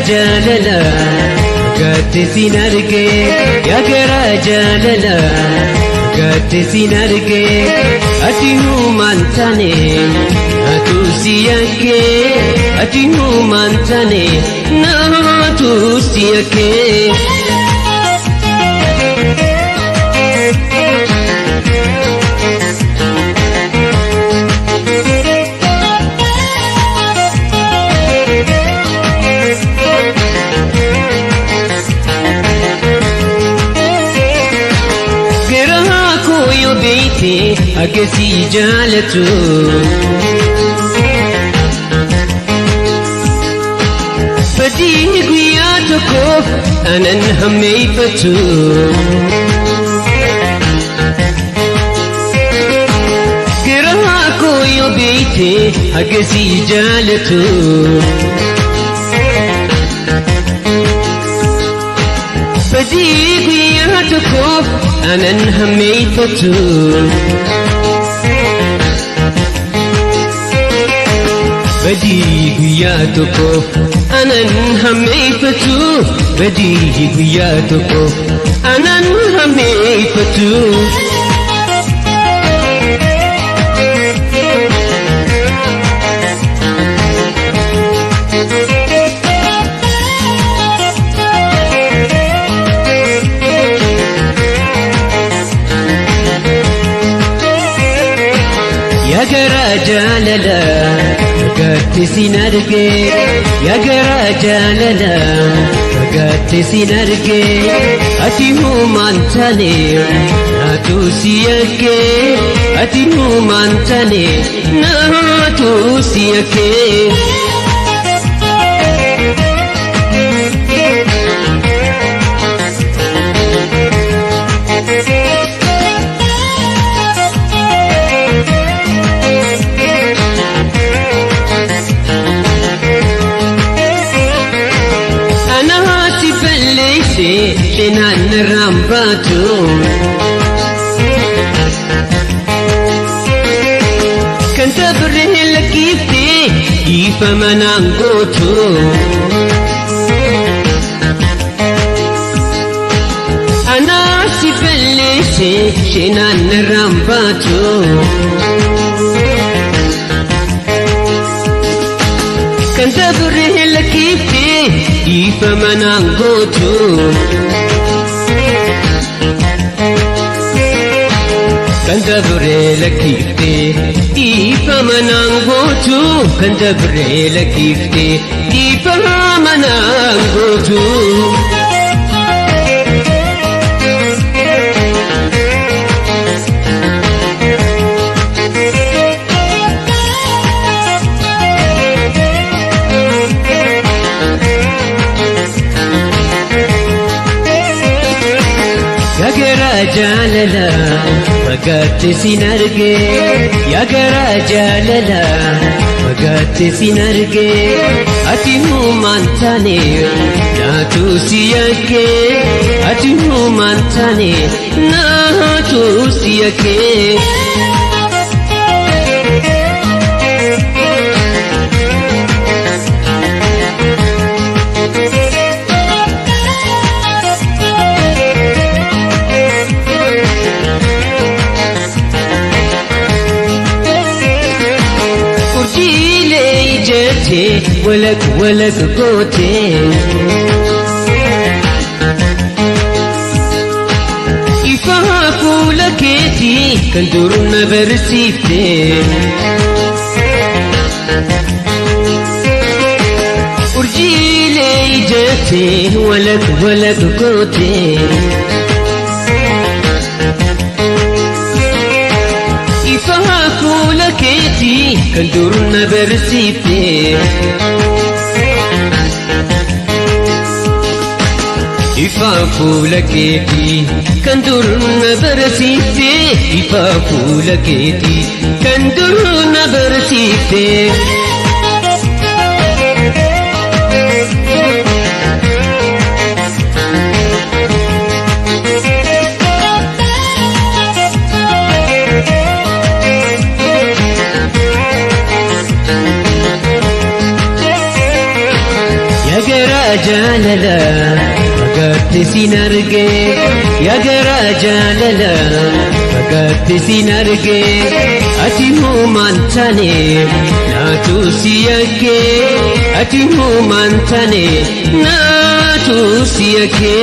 jaalala gaatti sin arge yaa garaa jaalala gaatti sin arge ati humaan taane naatu si yakke ati humaan taane naatu si yakke. Akkasii jaalatu badii guyyaa tokkoof anan hammeeffatu garaa koo yoo beekte akkasii jaalatu badii guyyaa tokkoof anan hammeeffatu. Badii guyyaa tokkoof anan hammeeffatu badii guyyaa tokkoof anan hammeeffatu. Yaa garaa jaalala gaatti sin arge yaa garaa jaalala gaatti sin arge ati humaan taane naatu si yakke ati humaan taane naatu si yakke. Shinaan rambaatu kan dabree lakkiftee ifa manaan gootu anaasi balleesse shinaan rambaatu kan dabree lakkiftee ifa manaan gootu. Kan dabree lakkiftee ifa manaan gootu kan dabree lakkiftee ifa manaan gootu. Yaa garaa jaalala fagaatti sin arge yaa garaa jaalala fagaatti sin arge ati humaan taane naatu si yakke ati humaan taane naatu si yakke. Walak walak goote ifa fuula keetii kan dur na barsiifte urjiilee ijate walak walak goote ifa fuula keetii kan dur na barsiifte. Ifa fuula keetii kan dur na barsiifte ifa fuula keetii kan dur na barsiifte. jaalala fagaatti sin arge, yaa garaa jaalala fagaatti sin arge. Ati humaan taane naatu si yakke, ati humaan taane naatu si yakke.